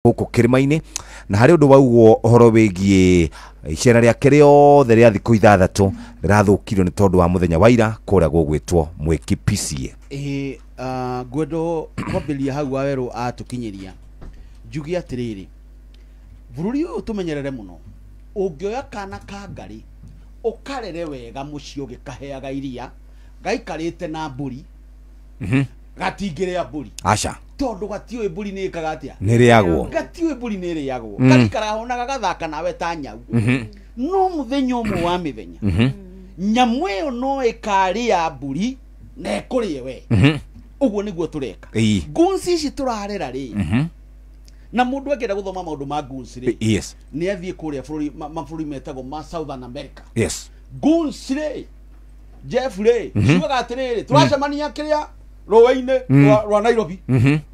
Gũkũ kĩrĩma-inĩ na harĩ ũndũ waugwo ũhoro wĩgiĩ icera rĩake rĩothe rĩa thikũ 6 rĩrathũkirio nĩ tondũ wa mũthenya wa ira kũrĩa gũgwĩtwo Mwĩki PCA. Ĩĩ, ngwendo kwambĩrĩria hau Wawerũ atũkinyĩria, njuge atĩrĩrĩ, bũrũri ũyũ tũmenyerere mũno. Ũngĩoya kana ka ngarĩ ũkarere wega mũciĩ ũgĩkaheaga iria gaikarĩte na mbũri, gatingĩrĩa mbũri. Aca. Tondũ gatiũĩ mbũri nĩ ĩkaga atĩa. Nĩ rĩagwo. Gatiũĩ mbũri nĩ ĩrĩagwo. Karikara ona gagathaka nawe ta nyau. No mũthenya ũmwe wa mĩthenya, nyamũ ĩyo no ĩkarĩa mbũri na ĩkũrĩe we. Ũguo nĩguo tũreka. Goons ici tũrarera rĩ, na mũndũ angĩenda gũthoma maũndũ ma goons rĩ, nĩ athiĩ kũrĩa bũrũri mabũrũri metagwo ma Southern America. Goons rĩ, Jeff rĩ, ciugaga atĩrĩrĩ, tũracemania kĩrĩa rũĩ-inĩ rwa Nairobi,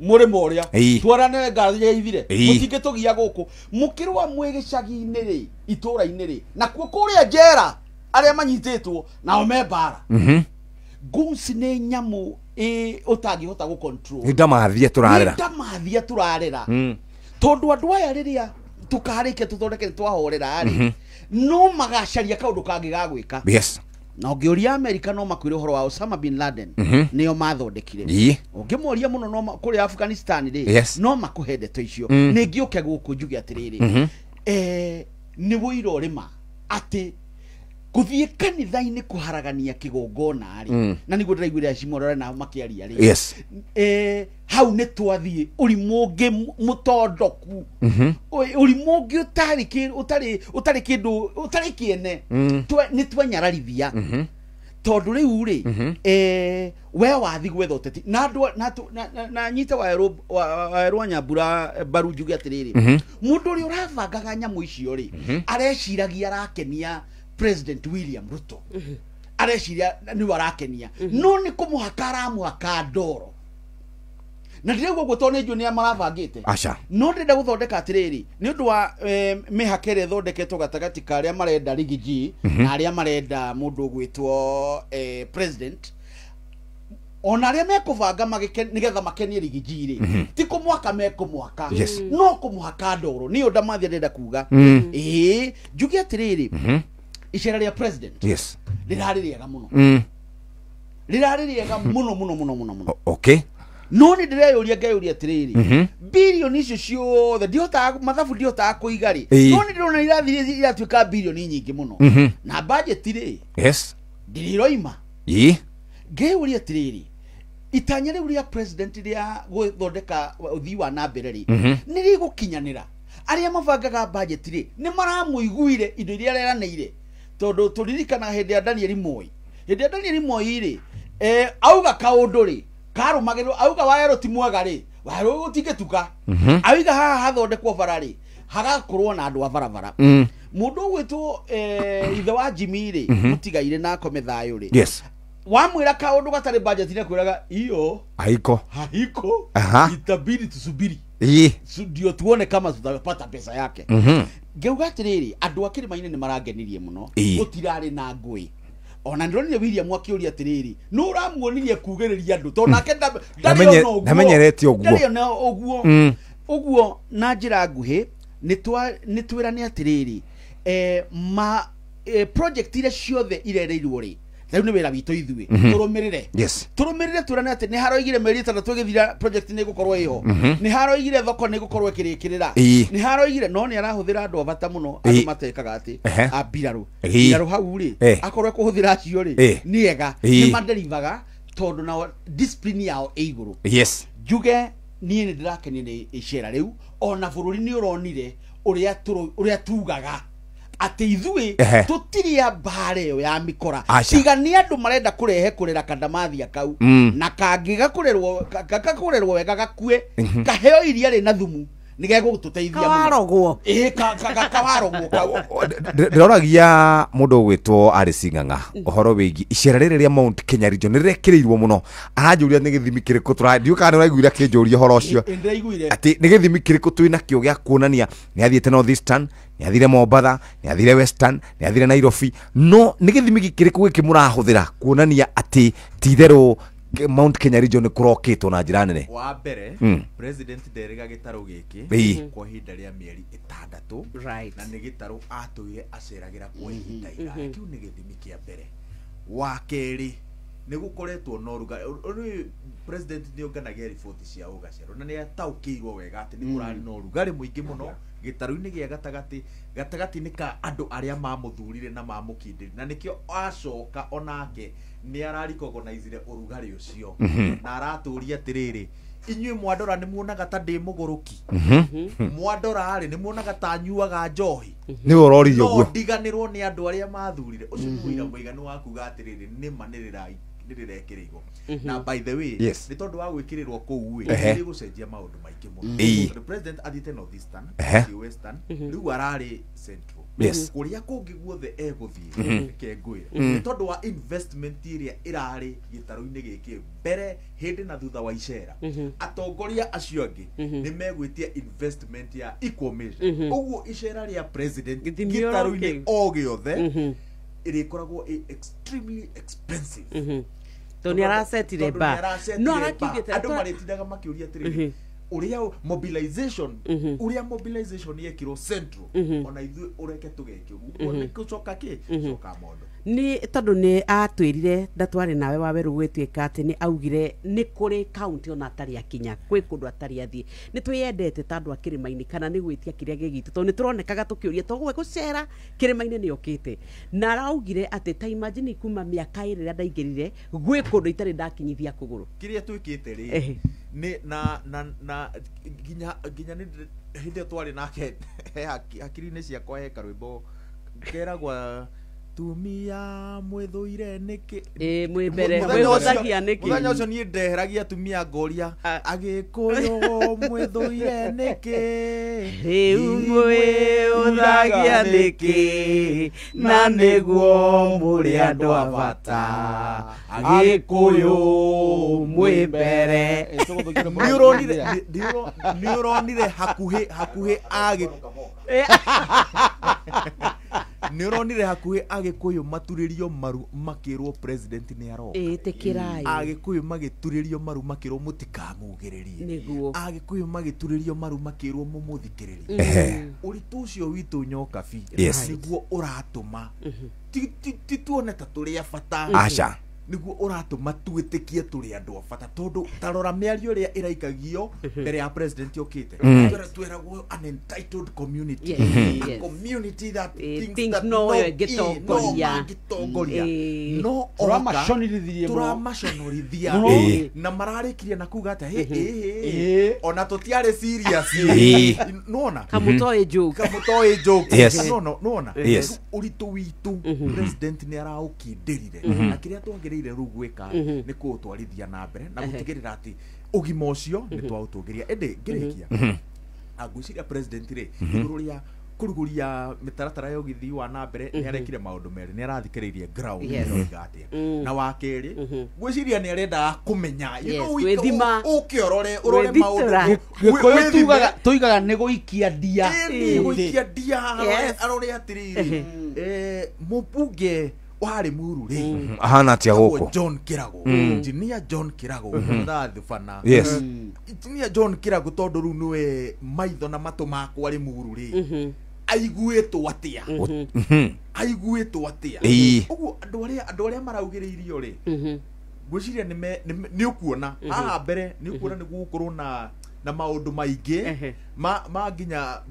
mũrĩmo ũrĩa twarane ngari ithire, mũtingĩtũgia gũkũ mũkĩrũa mwĩ gĩcagi-inĩ rĩ, itũũra-inĩ rĩ, nakuo kũrĩa njera arĩa manyitĩtwo nao me mbara. Goons nĩ nyamũ ũtangĩhota gũ control. Nĩ ndamathia tũrarera. Nĩ ndamathia tũrarera. Tondũ andũ aya rĩrĩa tũkarĩkia tũthondeke nĩ twahorera rĩ, no magacaria kaũndũ kangĩ ga gwĩka. Na ũngĩũria America no makwĩre ũhoro wa Osama bin Laden, nĩo mathondekire. Ũngĩmoria mũno no kũrĩa Afghanistan rĩ, no makũhe ndeto icio. Nĩ ngĩũke gũkũ njuge atĩrĩrĩ, nĩ wũira ũrĩma atĩ gũthiĩ kanitha-inĩ kũharagania kĩgongona rĩ, na nĩguo ndĩraiguire Acimorore nao makĩaria rĩ, hau nĩ twathiĩ ũrimũ ũngĩ mũtondoku, ũrimũ ũngĩ ũtarĩ kĩndũ, ũtarĩ kĩene, nĩ twenyararithia. Tondũ rĩu rĩ, we wathi gwetha ũteti na andũ na nyite Wawerũ wa Nyambura mbaru njuge atĩrĩrĩ, mũndũ ũrĩa ũrabangaga nyamũ icio rĩ, areciragia arakenia President William Ruto. Areciria nĩwe arakenia, no nĩ kũmũhaka aramũhaka ndoro. Na ndĩrauga ũguo tondũ nĩ njũĩ nĩa marabangĩte. Aca. No ndĩrenda gũthondeka atĩrĩrĩ, nĩ ũndũ wa mĩhaka ĩrĩa ĩthondeketwo gatagatĩ ka arĩa marenda Riggy G na arĩa marenda mũndũ ũgwĩtwo president, ona arĩa mekũbanga nĩgetha makenie Riggy G rĩ, ti kũmwaka mekũmwaka, no kũmũhaka ndoro. Nĩyo ndamathia ndĩrenda kuga. Ĩĩ, njuge atĩrĩrĩ, icera rĩa president rĩrarĩ rĩega mũno. Rĩrarĩ rĩega mũno mũno mũno mũno mũno. No nĩ ndĩreyũria ngeyũria atĩrĩrĩ, birioni icio ciothe ndihotaga mathabu, ndihotaga kũiga rĩ, no nĩ ndĩrona irathiĩ iratuĩka birioni nyingĩ mũno. Na budget rĩ, ndĩrĩroima. Ngeyũria atĩrĩrĩ, itanya rĩu rĩa president rĩa gũthondeka ũthii wa na mbere rĩ, nĩ rĩgũkinyanĩra? Arĩa mabangaga budget rĩ, nĩ maramũiguire indo iria areranĩire? Tondũ tũririkanaga hĩndĩ ya Daniel Moi. Hĩndĩ ya Daniel Moi rĩ, auga kaũndũ rĩ, karũmagĩrĩrwo, auga Wawerũ ti mwega rĩ, Wawerũ gũtingĩtuka. Auga haha hathondekwo bara rĩ, hagakorwo na andũ a barabara. Mũndũ ũgwĩtwo ithe wa Jimmy rĩ, mũtigaire na akome thayũ rĩ, wamwĩra kaũndũ gatarĩ budget nĩ akwĩraga iyo haiko, haiko, itabidi tusubiri ndio tuone kama tutapata pesa yake. Ngauga atĩrĩrĩ, andũ a kĩrĩma-inĩ nĩ marangenirie mũno, gũtirarĩ na ngũĩ. Ona ndĩronire William akĩũria atĩrĩrĩ, nũ ũramuonirie kugĩrĩria andũ? Tondũ nake ndarĩ ona ũguo. Ndamenyerete ũguo. Ndarĩ ona ũguo. Ũguo na njĩra nguhĩ, nĩ twĩrane atĩrĩrĩ, project iria ciothe irereirwo rĩ, rĩu nĩ wĩra witũ ithuĩ tũrũmĩrĩre. Tũrũmĩrĩre, twĩrane atĩ nĩ haroigire mĩeri 6 ĩgĩthira project nĩ ĩgũkorwo ĩho, nĩ haroigire thoko nĩ ĩgũkorwo ĩkĩrĩkĩrĩra, nĩ haroigire, no nĩ arahũthĩra andũ a bata mũno, andũ matekaga atĩ a mbirarũ. Mbirarũ hau rĩ, akorwo ekũhũthĩra acio rĩ, nĩ ega, nĩ maderivaga tondũ nao discipline yao ĩ igũrũ. Njuge niĩ nĩ ndĩrakenio nĩ icera rĩu, ona bũrũri nĩ ũronire ũrĩa tugaga atĩ ithuĩ tũtirĩ a mbara ĩyo ya mĩkora. Tiga nĩ andũ marenda kũrehe kũrera kandamathia kau, na kangĩgakũrerwo wega gakue, kaheo iria rĩna thumu, nĩ gegũtũteithia mũno. Kawarogwo. Ĩĩ, kawarogwo kau. Ndĩroragia mũndũ ũgwĩtwo Alice Ng'ang'a ũhoro wĩgiĩ icera rĩrĩ rĩa Mount Kenya region nĩ rĩrekĩrĩirwo mũno. Aranjũria nĩ gĩthimi kĩrĩkũ tũra, ndiũĩ kana nĩ ũraiguire akĩnjũria ũhoro ũcio. Ndĩraiguire. Atĩ nĩ gĩthimi kĩrĩkũ twĩ nakĩo gĩa kuonania nĩ athiĩte North Eastern, nĩ athire Mombatha, nĩ athire Western, nĩ athire Nairobi, no nĩ gĩthimi kĩrĩkũ gĩkĩ mũrahũthĩra kuonania atĩ ti itherũ Mount Kenya region nĩ kũrokĩtwo na njĩra nene. Wa mbere, president nderĩga gĩtarũ gĩkĩ kwa ihinda rĩa mĩeri 6, na nĩ gĩtarũ atũire aceragĩra kwa ihinda iraya. Kĩu nĩ gĩthimi kĩa mbere. Wa kerĩ, nĩ gũkoretwo na ũrugarĩ. President nĩ onganagia riboti cia ũgacerũ na nĩ ataũkĩirwo wega atĩ nĩ kũrarĩ na ũrugarĩ mũingĩ mũno gĩtarũ-inĩ gĩa gatagatĩ-inĩ ka andũ arĩa mamũthurire na mamũkindĩrire, na nĩkĩo acoka onake nĩ ararikogonaizire ũrugarĩ ũcio na aratũria atĩrĩrĩ, inyuĩ mwandora nĩ muonaga ta ndĩ mũgũrũki, mwandora rĩ nĩ muonaga ta nyuaga njohi, nĩwe ũroririo no ũguo ndiganĩrwo nĩ andũ arĩa mathurire. Ũcio nĩ mũira mũiganu wa kuga atĩrĩrĩ, nĩma nĩrĩrekĩrĩirwo. Na by the way, Yes. nĩ tondũ wa gwĩkĩrĩrwo kũu ĩ, nĩ gũcenjia maũndũ maingĩ mũno. Tondũ president athiĩte North Eastern, athiĩ Western, rĩu ararĩ Central. Yes. Kũrĩa kũngĩ guothe egũthiĩ, reke ngwĩre, nĩ tondũ wa investment ĩrĩa ĩrarĩ gĩtarũ-inĩ gĩkĩ mbere, hĩndĩ na thutha wa icera, atongoria acio angĩ nĩ megwĩtia investment ya equal measure. Ũguo icera rĩa president Gĩthimi oro gĩtarũ-inĩ kĩu. o gĩothe ĩrĩkoragwo ĩ extremely expensive. Tondũ nĩ aracetire Tondũ ba nĩaracetire no bar. arakiugĩte Andũ marĩtindaga makĩũria atĩrĩrĩ, ũrĩa mobilization, ũrĩa mobilization yekirwo Central, ona ithuĩ ũreke tũgeke ũguo. Nĩ gũcoka kĩ coka mondo. Nĩ tondũ nĩ atwĩrire ndatwarĩ nawe wa werũ gwĩtuĩka atĩ nĩ augire nĩ kũrĩ kaunti ona atarĩ akinya, kwĩ kũndũ atarĩ athiĩ. Nĩ twĩyendete ta andũ a kĩrĩma-inĩ kana nĩ gwĩtia kĩrĩa gĩ gitũ, tondũ nĩ tũronekaga tũkĩũria togwe gũcera kĩrĩma-inĩ nĩ okĩte, na araugire atĩ ta imagine kuma mĩaka ĩrĩ ĩrĩa ndaingĩrire gwĩ kũndũ itarĩ ndakinyithia kũgũrũ. Kĩrĩa twĩkĩte rĩ nĩ na na na nginya nginya nĩ hĩndĩ ĩyo twarĩ nake he hakiri-inĩ ciakwa he karwĩmbo keragwa tumia mwĩthũire nĩkĩ. Ĩ, mwĩ mbere, Mũthenya ũcio- mwĩhũthagia nĩkĩ? Mũthenya ũcio niĩ ndeheragia atumia ngoria, agĩkũyũ mwĩthũire nĩkĩ, rĩu mwĩhũthagia nĩkĩ na nĩguo mũrĩ andũ a bata, agĩkũyũ mwĩ mbere. Nĩ ũronire hakuhĩ hakuhĩ agĩ nĩ ũronire hakuhĩ agĩkũyũ maturĩrio maru makĩrwo president nĩ aroka. Ĩtĩkĩrai. Agĩkũyũ magĩturĩrio maru makĩrwo mũtikamugĩrĩrie. Nĩguo. Agĩkũyũ magĩturĩrio maru makĩrwo mũmũthikĩrĩrie. Ũritũ ũcio witũ nyokabi Yes. nĩguo ũratũma ti tuone ta tũrĩ a bata. Aca. Nĩguo ũratũma twĩtĩkie tũrĩ andũ a bata, tondũ ta rora mĩario ĩrĩa ĩraikagio mbere ya president okĩte. Tweragwo an entitled community, Yes, a yes. community that thinks thinks that no no ĩngĩtongoria. no mangĩtongoria. No oka Tũramaconorithia mũno. tũramaconorithia. Na mararĩkirie na kuga atĩ "Hĩ, ĩ, ĩ, ona tũtiarĩ serious." Nĩwona Kamũtoĩ joke. Kamũtoĩ joke. Yes. No, nĩwona Yes. ũritũ witũ president nĩ araũkindĩrire, na kĩrĩa twagĩrĩire rĩu gwĩka nĩ kũũtwarithia na mbere na gũtigĩrĩra atĩ ũgima ũcio nĩ twaũtũgĩria. Ĩndĩ ngĩrĩkia, ngwĩciria president rĩ, igũrũ rĩa kũrugũria mĩtaratara ya ũgithii wa na mbere, nĩ arekire maũndũ merĩ. Nĩ arathikĩrĩirie ground Yes. ĩroiga atĩa, na wa kerĩ ngwĩciria nĩ arendaga kũmenya, you Yes, know, gwĩthima. ũke ũrore ũrore Gwĩthitũra. maũndũ. Gĩkũyũ Wĩthime. tuigaga nĩ gũikia ndia. Ĩni, gũikia ndia, Yes. arore atĩrĩrĩ, mũmbunge wa Limuru rĩ Ahana atia etagwo gũkũ? John Kirago, engineer John Kirago thathubana. Yes. Engineer John Kirago, tondũ rĩu nĩwe maitho na matũ makwa Limuru rĩ, aiguĩtwo atĩa, aiguĩtwo atĩa? Ũguo andũ arĩa maraugĩrĩirio rĩ, ngwĩciria nĩ ũkuona haha mbere, nĩ ũkuona nĩ gũgũkorwo na maũndũ maingĩ ma nginya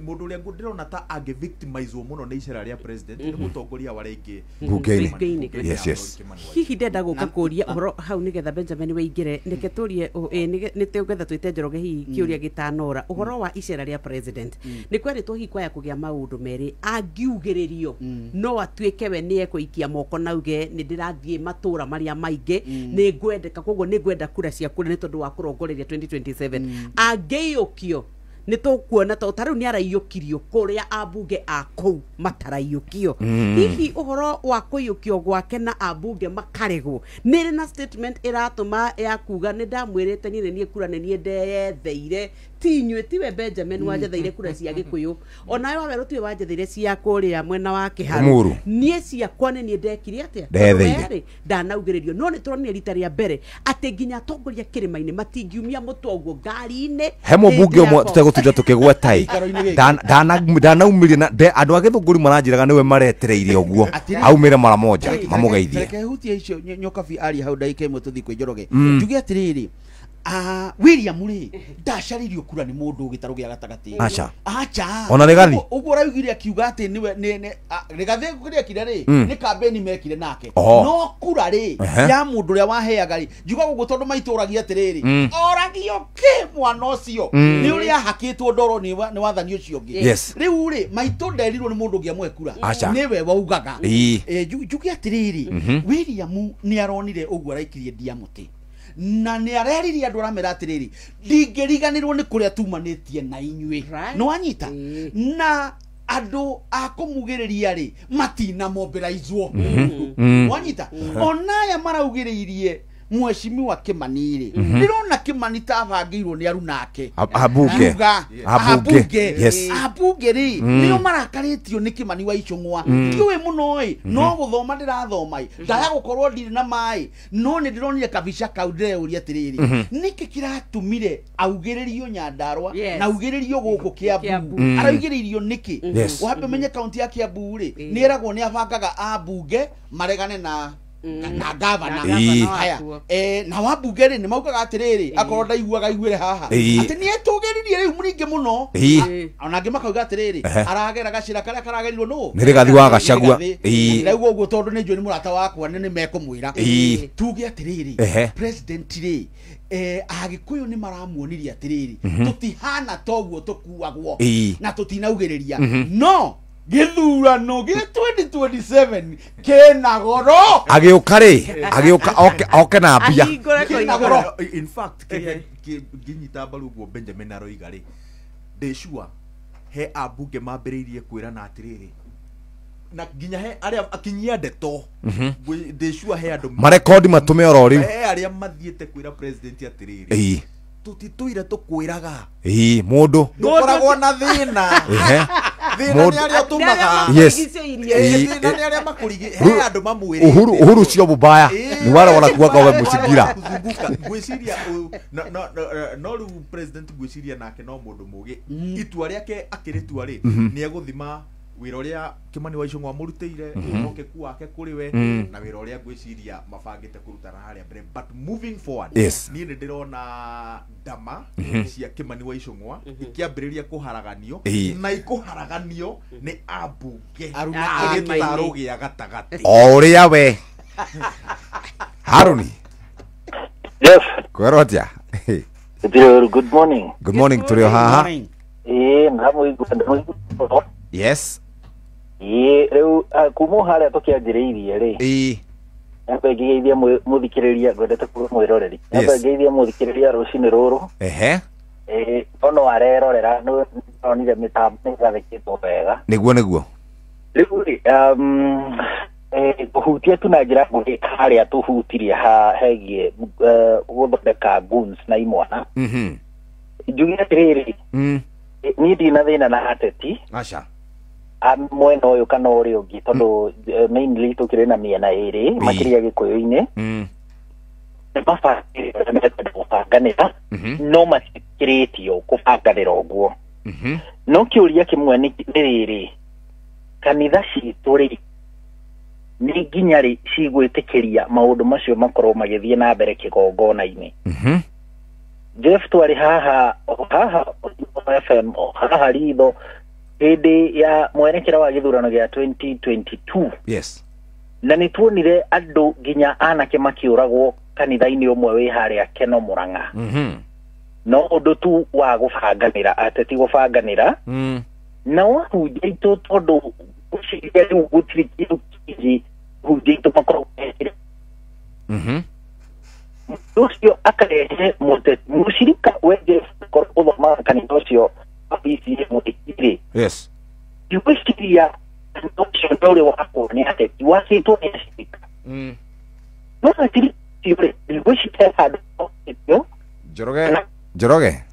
mũndũ ũrĩa ndĩrona ta angĩ victimizwo mũno nĩ icera rĩa president nĩ mũtongoria wa rĩngĩ Bunge-inĩ. Bunge-inĩ. Yes, yes. Hihi ndenda gũka kũria ũhoro hau nĩgetha Benjamin wĩingĩre, nĩke tũrie nĩ tũgetha twĩte Njoroge hihi kĩũria gĩtanora ũhoro wa icera rĩa president. Nĩ kwerĩtwo hihi kwaya kũgĩa maũndũ merĩ, angiugĩrĩrio no atuĩke we nĩ ekũikia moko na auge nĩ ndĩrathiĩ matũra marĩa maingĩ, nĩ ngwendeka, koguo nĩ ngwenda kura cia kura nĩ tondũ wa kũrongoreria 2027. Angĩiyũkio nĩ tũkuona to ta rĩu nĩ araiyũkirio kũrĩa ambunge a kũu mataraiyũkio. Hihi ũhoro wa kũiyũkio gwake na ambunge makaregwo nĩ ĩrĩ na statement ĩratũma ya kuga nĩ ndamwĩrĩte niĩ nĩ niĩ kura nĩ niĩ ndeyetheire Ti inyuĩ tiwe Benjamin wanjetheire kura cia Gĩkũyũ, onawe Wawerũ tiwe wanjetheire cia kũrĩa mwena wa Kĩharu, niĩ ciakwa nĩ niĩ ndekire atĩa, Ndetheire. Ndanaugĩrĩrio. No nĩ tũronire rita rĩa mbere atĩ nginya atongoria kĩrĩma-inĩ matingiumia mũtwe ũguo ngari-inĩ. He mũmbunge ũmwe tũtegũtinda tũkĩgweta ĩ, ndanaumirie na andũ a Gĩthũngũri maranjĩraga nĩwe maretereire ũguo aumĩre mara moja mamũgeithie. Reke hutie icio Nyokabi aria hau ndagĩka ĩmwe tũthiĩ kwĩ Njoroge. Njuge atĩrĩrĩ, William rĩ ndacaririo kura nĩ mũndũ gĩtarũ gĩa gatagatĩ. Aca. Aca. Ona Rigathi. Ũguo ũraugire akiuga atĩ nĩwe nĩ Rigathi kĩrĩa ekire rĩ nĩ campaign mekire nake, no kura rĩ ya mũndũ ũrĩa waheaga rĩ, njuga ũguo tondũ maitũragia atĩrĩrĩ, oragio kĩ mwana ũcio nĩ ũrĩa ahakĩtwo ndoro nĩ wathani ũcio ũngĩ. Rĩu rĩ maitũ nderirwo nĩ mũndũ ũngĩamũhe kura, nĩwe waugaga. Njuge atĩrĩrĩ, William nĩ aronire ũguo araikirie ndia mũtĩ, na nĩ areririe andũ aramera atĩrĩrĩ, ndingĩriganĩrwo nĩ kũrĩa tumanĩtie na inyuĩ, nĩ wanyita, na andũ a kũmugĩrĩria rĩ matina mobilizwo, wanyita. Onaya maraugĩrĩirie mheshimiwa Kimani rĩ, ndĩrona Kimani ta abangĩirwo nĩ arunake abunge abunge rĩ nĩo marakarĩtio nĩ Kimani wa Ichung'wa. Ndiũĩ mũno ĩ, no gũthoma ndĩrathoma ĩ, ndaya gũkorwo ndirĩ na maĩ, no nĩ ndĩronire kabica kau ndĩreyũria atĩrĩrĩ, nĩkĩ kĩratũmire augĩrĩrio Nyandarua na augĩrĩrio gũkũ Kiambu? Araugĩrĩirio nĩkĩ? Wambe ũmenye kaunti ya Kiambu rĩ nĩ ĩragwo nĩ abangaga ambunge maregane na gavana. Haya, na wambunge rĩ nĩ maugaga atĩrĩrĩ, akorwo ndaiguaga aiguĩre haha atĩ nĩ etũgĩririe rĩu mũingĩ mũno. Ona angĩ makauga atĩrĩrĩ, aragera gacĩra karĩa karagerirwo nũ nĩ Rigathi wa Gachagua. Ndĩrauga ũguo tondũ nĩ njũĩ nĩ mũrata wakwa, nĩ mekũmwĩra. Tuge atĩrĩrĩ, president rĩ Agĩkũyũ nĩ maramuonirie atĩrĩrĩ, tũtihana toguo tũkuagwo na tũtinaugĩrĩria, no gĩthurano gĩa 2027 kĩna goro. Agĩũka rĩ, agĩũka oke na mbia. In fact kĩrĩa ngĩnyita mbaru ũguo Benjamin aroiga rĩ, ndĩ sure he ambunge mambĩrĩirie kwĩrana atĩrĩrĩ, na nginya he arĩa akinyia ndeto, ndĩ sure he andũ marekondi matũme oro rĩu, he arĩa mathiĩte kwĩra president atĩrĩrĩ, tũtitũire tũkwĩraga mũndũ ndũkoragwo na thĩna. Thĩna nĩ arĩa ũtũmaga. Thĩna nĩ arĩa makũrigi, he andũ mamwĩrĩte Uhuru sio mubaya, ni wale wanakuaga wamemzingira. Ngwĩciria no rĩu president ngwĩciria nake no mũndũ mũgĩ, itua rĩake akĩrĩtua rĩ nĩ egũthima wĩra ũrĩa Kimani wa Ichung'wa amũrutĩire, wĩhokeku wake kũrĩ we, na wĩra ũrĩa ngwĩciria mabangĩte kũrutana harĩa mbere. But moving forward, niĩ nĩ ndĩrona ndama cia Kimani wa Ichung'wa ikĩambĩrĩria kũharaganio, na ikũharaganio nĩ ambunge a gĩtarũ gĩa gatagatĩ. O ũrĩa we Haruni. Yes. Kwĩrwo atĩa? Good morning. Good morning tũrĩ o haha. Ndamũigua. Yes. Rĩu kuma harĩa tũkĩanjĩrĩirie rĩ, nyambe ngĩgeithia mũthikĩrĩria, ngwendete kuga mwĩroreri, nyambe ngĩgeithia mũthikĩrĩria rũcinĩ rũrũ. Ono arerorera nĩ onire mĩtambo nĩ ĩgathĩkĩtwo wega. Nĩguo nĩguo. Rĩu rĩ kũhutia tu na njĩra nguhĩ harĩa tũhutirie hegiĩ gũthondeka goons na imwana. Njuge atĩrĩrĩ, niĩ ndirĩ na thĩna na ateti. Aca. Mwena ũyũ kana ũrĩa ũngĩ, tondũ mainly tũkĩrĩ na mĩena ĩrĩ makĩria Gĩkũyũ-inĩ, nĩ mabangĩre ũrĩa mekwenda gũbanganĩra, no matiĩtĩkĩrĩtio kũbanganĩra ũguo. No kĩũria kĩmwe nĩ rĩrĩ, kanitha citũ rĩ nĩ nginya rĩ cigwĩtĩkĩria maũndũ macio makorwo magĩthiĩ na mbere kĩgongona-inĩ? Jeff twarĩ haha haha FM haha ritho hĩndĩ ya mwerekera wa gĩthurano gĩa 2022. Yes. Na nĩ tuonire andũ nginya anake makĩũragwo kanitha-inĩ ũmwe wĩ harĩa Keno Murang'a. No ũndũ tu wa gũbanganĩra, ateti gũbanganĩra, na wahunjia itũ, tondũ ngwĩciria rĩu gũtirĩ kĩndũ kĩngĩ hunjia itũ makoragwo mekĩre. Mũndũ ũcio akarehe mũteti mũcirika we Jeff korwo ũthomaga kanitha ũcio wa PCA mũteti-rĩ. Yes. Ndigwĩciria kanitha ũcio nĩ ũrĩ wakwo nĩ ateti, wakĩtwo nĩ acirika. No acirika acio rĩ, ndigwĩciria he handũ okĩtio. Njoroge. Njoroge.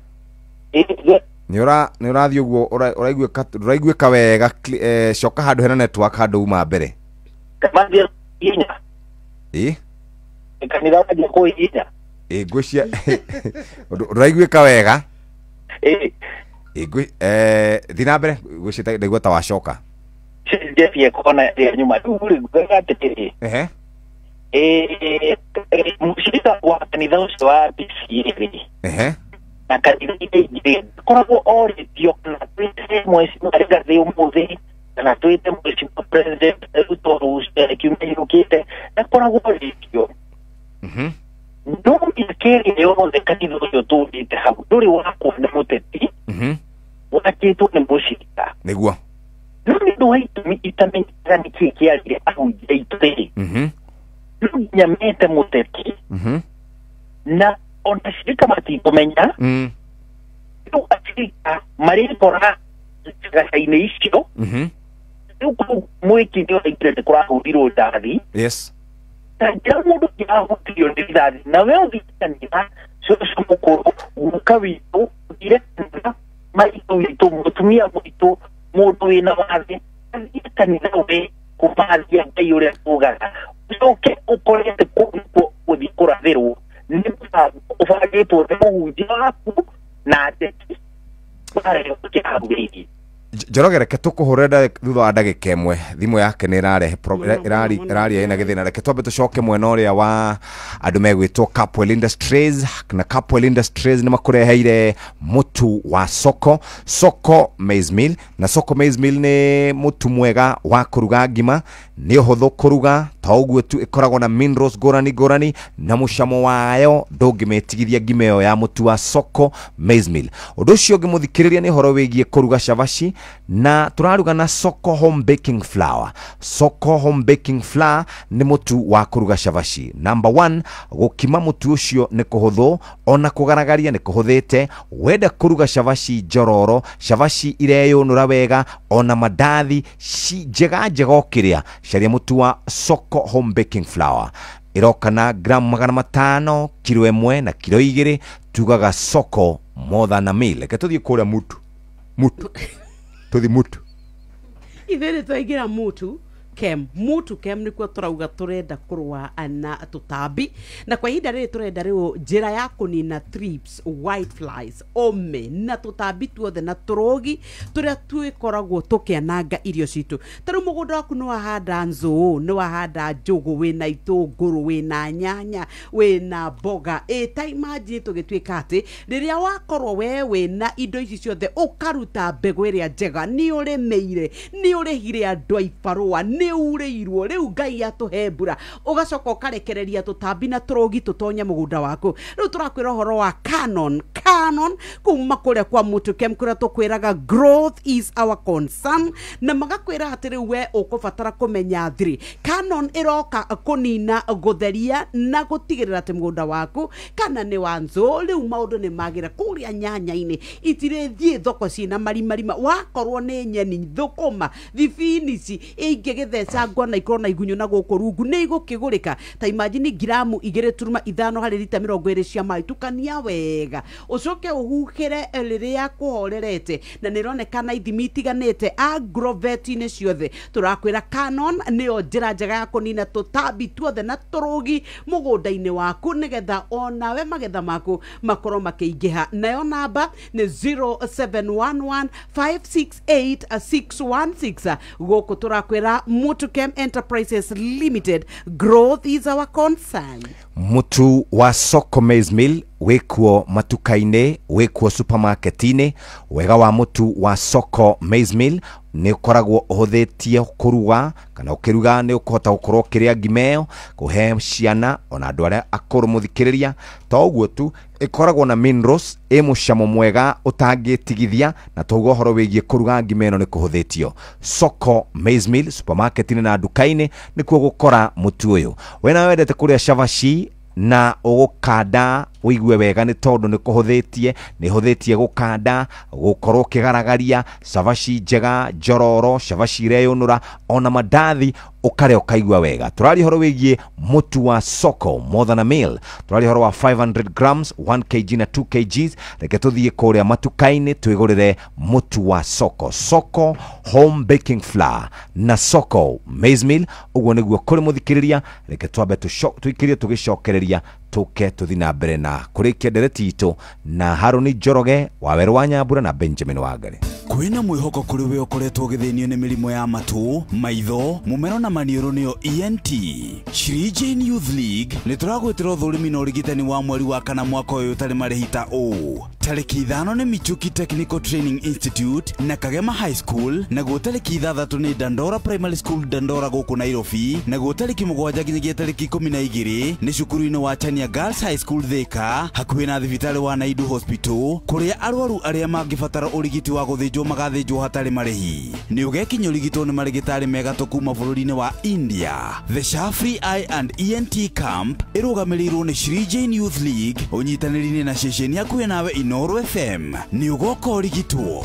Nĩ ũrathiĩ ũguo ũraiguĩka wega, coka handũ hena network handũ uma mbere. Ĩ kanitha wanjia kũhihinya. Ĩ ngwĩcia ũraiguĩka wega. Ĩ Thiĩ na mbere, ngwĩcia ndaigua ta wacoka. Jeff yekona ya nyuma rĩu rĩ ngugaga atĩrĩrĩ. Ehe. Mũcirika wa kanitha ũcio wa PCA rĩ. Ehe. Na kanitha ingĩ koragwo orĩtio kana twĩte mheshimiwa Rigathĩ ũmũthĩ kana twĩte mheshimiwa President Ruto kiumia gĩũkĩte, ndakoragwo orĩtio. No mĩaka ĩrĩa yothe kanitha ũcio tũrĩte hau ndũrĩ wakwo nĩ mũteti, wakĩtwo nĩ mũcirika. Nĩguo. No nĩ ũndũ wa itũmi itamenyekaga nĩkĩĩ kĩarire ahunjia aitũ rĩ, no nginya mete mũteti na ona cirika matikũmenya. Rĩu acirika marĩkora gaca-inĩ icio. Rĩu kũu mwĩki nĩ ũraigire nĩ kũrahũrirwo ndathi. Yes. Ta njĩra mũndũ ũngĩrahutirio nĩ rithathi na we ũthiĩ kanitha cũcũ mũkũrũ, guka witũ, ũthire kanitha maitũ witũ, mũtumia witũ, mũndũ wĩna wathe athiĩ kanitha we kũmathia Ngai ũrĩa tugaga, ũcoke ũkore atĩ kũu nĩkuo ũgũthiĩ kũrathĩrwo nĩ mũbango ũbangĩtwo nĩ mũhunjia waku na ateti barĩa. Njoroge, reke tũkũhũrĩre thutha wa ndagĩka ĩmwe, thimũ yake nĩ ĩrarehe ĩraria ĩna gĩthĩna. Reke twambe tũcoke mwena ũrĩa wa andũ megwĩtwo Capwell Industries, na Capwell Industries nĩ makũreheire mũtu wa Soko, Soko Maize Meal. Na Soko Maize Meal nĩ mũtu mwega wa kũruga ngima, nĩ ũhũthũ kũruga, ta ũguo tu ĩkoragwo na minerals ngũrani ngũrani, na mũcamo wayo ndũngĩmĩtigithia ngima ĩyo ya mũtu wa Soko Maize Meal. Ũndũ ũcio ũngĩ mũthikĩrĩria nĩ ũhoro wĩgiĩ kũruga cabaci, na tũraruga na Soko Home Baking Flour. Soko Home Baking Flour nĩ mũtu wa kũruga cabaci. Number 1, gũkima mũtu ũcio nĩ kũhũthũ, ona kũgaragaria nĩ kũhũthĩte. Wenda kũruga cabaci njororo, cabaci ireyũnũra wega, ona mandathi njega njega ũkĩrĩa, caria mũtu wa Soko Home Baking Flour. Ĩroka na gramu 500, kiro 1 na kiro 2. Tugaga Soko more than a meal. Reke tũthiĩ kũrĩa mutu mutu tũthiĩ mutu ithuĩ nĩ twaingĩra mutu kem. Mutu kem nĩkuo tũrauga tũrenda kũrũa na tũtambi, na kwa ihinda rĩrĩ tũrenda rĩu njĩra ya kũnina thrips, white flies, ome na tũtambi tuothe na tũrũgi tũrĩa twĩkoragwo tũkĩananga irio citũ. Ta rĩu mũgũnda waku nĩ wahanda nzũũ, nĩ wahanda njũgũ, wĩna itũngũrũ, wĩna nyanya, wĩna mboga, ta imagine tũgĩtuĩka atĩ rĩrĩa wakorwo we wĩna indo ici ciothe ũkaruta mbegũ ĩrĩa njega, nĩ ũrĩmĩire, nĩ ũrĩhire andũ a ibarũa, nĩ ũrĩirwo, rĩu Ngai atũhe mbura, ũgacoka ũkarekereria tũtambi na tũrũgi tũtonye mũgũnda waku. Rĩu tũrakwĩra ũhoro wa Canon, Canon kuma kũrĩa kwa Mutukem, kũrĩa tũkwĩraga growth is our concern, na magakwĩra atĩ rĩu we ũkũbatara kũmenya thiri. Canon ĩroka kũnina, gũtheria na gũtigĩrĩra atĩ mũgũnda waku kana nĩ wa nzũũ, rĩu maũndũ nĩ magĩra. Kũrĩa nyanya-inĩ itirĩthiĩ thoko ciĩna marimarima, wakorwo nĩ nyeni, thũkũma, thibinici ingĩgĩthecangwo na ikorwo na igunyũ na gũkũ rungu nĩ igũkĩgũrĩka. Ta imagine gramu 2.5 harĩ rita 20 cia maĩ, tukania wega ũcoke ũhuhĩre rĩrĩa kũhorerete, na nĩ ĩronekana ithimi itiganĩte agrovet-inĩ ciothe. Tũrakwĩra Canon nĩyo njĩra njega ya kũnina tũtambi tuothe na tũrũgi mũgũnda-inĩ waku, nĩgetha onawe magetha maku makorwo makĩingĩha. Nayo namba nĩ 0711 568 616. Gũkũ tũrakwĩra Mutukem Enterprises Limited, growth is our concern. Mũtu wa Soko Maize Meal wĩkuo matuka-inĩ, wĩkuo supermarket-inĩ. Wega wa mũtu wa Soko Maize Meal nĩ ũkoragwo ũhũthĩtie kũruga, kana ũkĩruga nĩ ũkũhota gũkorwo ũkĩrĩa ngima ĩyo, kũhe ciana ona andũ arĩa akũrũ mũthikĩrĩria. To ũguo tu, ĩkoragwo na minerals, ĩ mũcamo mwega ũtangĩtigithia, na toguo ũhoro wĩgiĩ kũruga ngima ĩno nĩ kũhũthĩtio. Soko Maize Meal supermarket-inĩ na nduka-inĩ nĩkuo gũkora mũtu ũyũ. We nawe wendete kũrĩa cabaci na ũgũkanda Ũigue wega nĩ tondũ nĩ kũhũthĩtie, nĩ hũthĩtie gũkanda, gũkorwo ũkĩgaragaria cabaci njega njororo, cabaci ireyũnũra, ona mandathi ũkarĩa ũkaigua wega. Tũraria ũhoro wĩgiĩ mũtu wa Soko more than a meal. Tũraria ũhoro wa 500 grams, 1 kg na 2 kgs. Reke tũthiĩ kũrĩa matuka-inĩ twĩgũrĩre mũtu wa Soko, Soko home baking flour na Soko maize meal. Ũguo nĩguo kũrĩ mũthikĩrĩria. Reke twambe tũikĩrie tũgĩcokereria tũke tũthiĩ na mbere na kũrĩkia ndereti itũ na Harũni Njoroge wa Werũ wa Nyambura na Benjamin Wangari. Kwĩna mwĩhoko kũrĩ we ũkoretwo ũgĩthĩnio nĩ mĩrimũ ya matũ, maitho, mũmero na maniũrũ nĩyo ENT. Shri Jane Youth League nĩ tũragwĩtĩra ũthũrimi na ũrigitani wa mweri wa kana mwaka ũyũ ũtarĩ marĩhi ta ũũ. Tarĩki 5 nĩ Michuki Technical Training Institute na Kagema High School, naguo tarĩki 6 nĩ Dandora Primary School Dandora gũkũ Nairobi, naguo tarĩki 7 nginyagia tarĩki 12 nĩ cukuru-inĩ wa Chania Girls High School Thika, hakuhĩ na thibitarĩ wa Naidu Hospital, kũrĩa arwaru arĩa mangĩbatara ũrigiti wa gũthĩnjwo magathĩnjwo hatarĩ marĩhi. Nĩ ũgekinya ũrigitwo nĩ marĩgĩtarĩ mega kuma bũrũri-inĩ wa India. The Shafri Eye and ENT Camp ĩrũgamĩrĩirwo nĩ Shri Jane Youth League ũnyitanĩri-inĩ na ceceni hakuhĩ nawe Inooro FM. Nĩ ũgoka ũrigitwo.